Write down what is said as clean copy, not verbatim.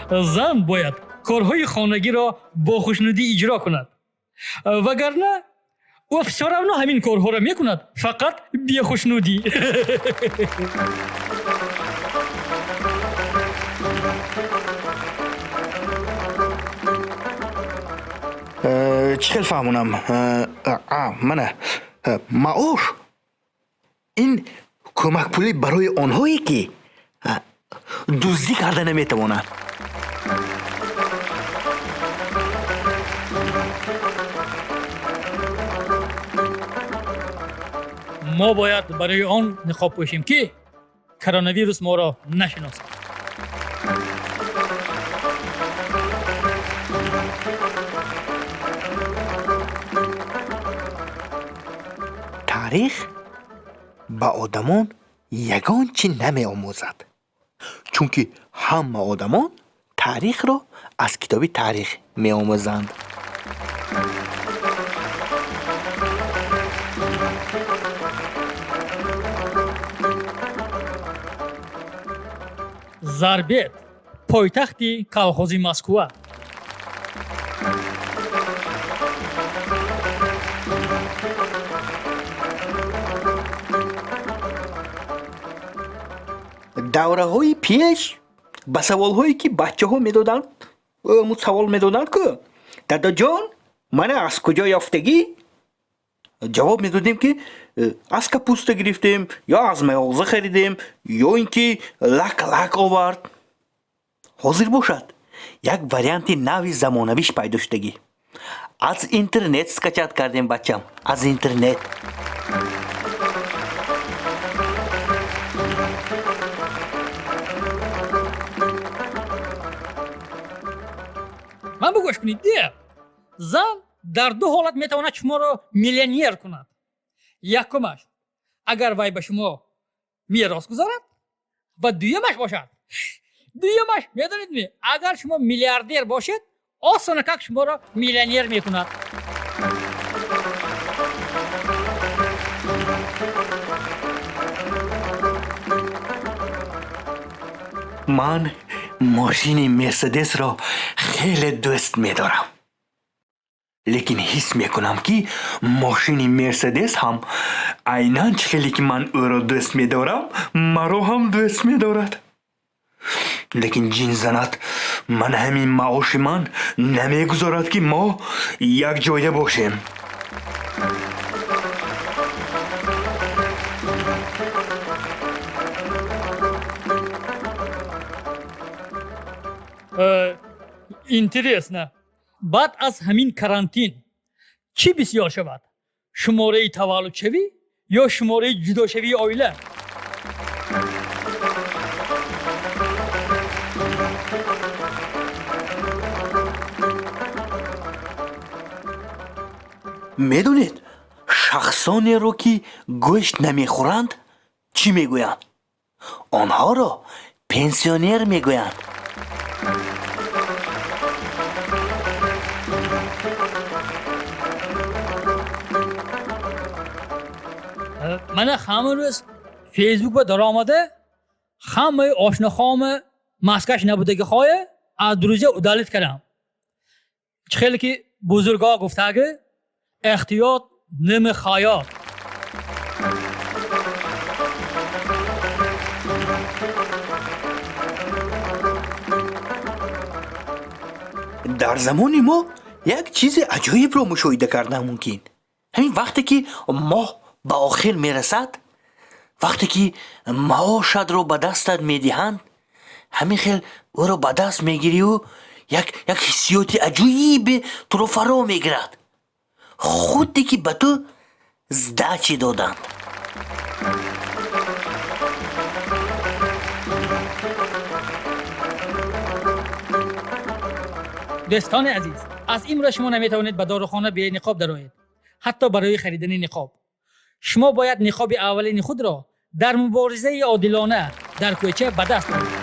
Зан бояд корҳои хонагиро бо хушнудӣ иҷро кунад, вагарна ӯ всё равно ҳамин корҳоро мекунад, фақат бехушнудӣ. Чӣ хел фаҳмонам? Мана, маош ин кӯмакпулӣ барои онҳое, ки дуздӣ карда наметавонанд. Мо бояд барои он ниқоб пӯшем, ки коронавирус моро нашиносад. Таърих ба одамон ягон чӣ намеомӯзад, чунки ҳама одамон таърихро аз китоби таърих меомӯзанд. Зарбет, пойтахти колхози Москва. Давраҳои пеш ба саволҳое, ки бачаҳо медоданд, савол медоданд, ку дадаҷон, мана аз куҷо ёфтагӣ, ҷавоб медодем, ки аз капуста гирифтем ё аз мағоза харидем, ё ин ки лак лак овард. Ҳозир бошад, як варианти нави замонавиш пайдо шудагӣ: аз интернет скачать кардем, бачам, аз интернет. Ман бигӯш кунед, зан дар ду ҳолат метавонад шуморо миллионер кунад. Якумаш, агар вай ба шумо мерос гузорад, ва дуюмаш бошад, дуюмаш медонедми, агар шумо миллиардер бошед, осонакак шуморо миллионер мекунад. Ман мошини Мерседесро хеле дӯст медорам, лекин ҳис мекунам, ки мошини Мерседес ҳам айнан чӣ хеле ки ман ӯро дӯст медорам, маро ҳам дӯст медорад. Лекин ҷин занад, ман ҳамин маоши ман намегузорад, ки мо якҷоя бошем. Интересно, баъд аз ҳамин карантин чӣ бисёр шавад: шумораи таваллудшавӣ ё шумораи ҷудошавии оила? Медонед, шахсонеро, ки гӯшт намехӯранд, чӣ мегӯянд? Онҳоро пенсионер мегӯянд. Мана, ҳамон рӯз Фейсбук ба даромада, ҳамаи ошнохоми маскаш набудагиҳое аз друзья удалить кардам. Чӣ хеле ки бузургҳо гуфтаги, эҳтиёт ними ҳаёт. Дар замони мо як чизи аҷоибро мушоҳида кардан мумкин. Ҳамин вақте ки моҳ ба охир мерасад, вақте ки маошатро ба дастат медиҳанд, ҳамин хел ӯро ба даст мегирию як ҳиссиёти аҷоибе туро фаро мегирад, худде ки ба ту сдачи доданд. Дӯстони азиз, аз имрӯз шумо наметавонед ба дорухона бениқоб дароед, ҳатто барои харидани ниқоб. Шумо бояд ниқоби аввалини худро дар муборизаи одилона дар кӯча ба даст оред.